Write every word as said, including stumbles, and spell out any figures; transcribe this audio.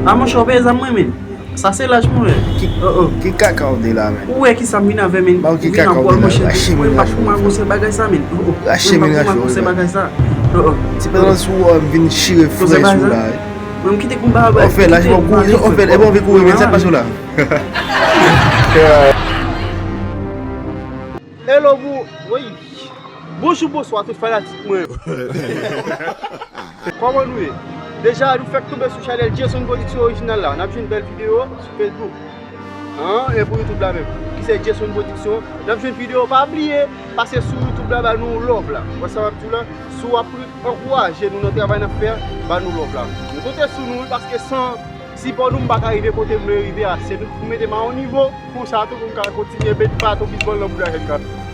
A monchè, w peye zam mwen, men. Sa se laj mwen, men. Ki, oh, oh. Ki kaka w de la, men? Ou wè ki sa m vin avè, men? Ba, ki kaka w de la? Rache men rache w. Mwen pa pou m akonse bagay sa, men. Oh, oh. Rache men rache w. Mwen pa pou m akonse bagay sa. Oh, oh. Ti pètan sou, euh, vin chire frè sou la. Mwen m kite konba a. Ou fè laj, mwen kouri, ou fè, e bon, vin kouri, men sa pa sou la. Hello, bro. Woy. Bonjou, bonswa, tout fanatik mwen. Kòman nou ye? Deja, nou fèk tonbe sou chanèl Jason Production orijinal la. N ap jwenn bèl videyo sou Facebook. An, e pou YouTube la menm. Ki se Jason Production. N ap jwenn videyo, pa bliye, pase sou YouTube la, ba nou love la. Wè sa m ap di w la? Si w ap ankouraje nou nan travay n ap fè, ba nou love la. Nou konte sou nou, wi, paske san sipò nou, m pa ka rive kote m vle rive a. Se nou ki pou mete m a yon nivo, konsa tou pou m ka kontinye met baton bizbòl nan bouda jèn gason.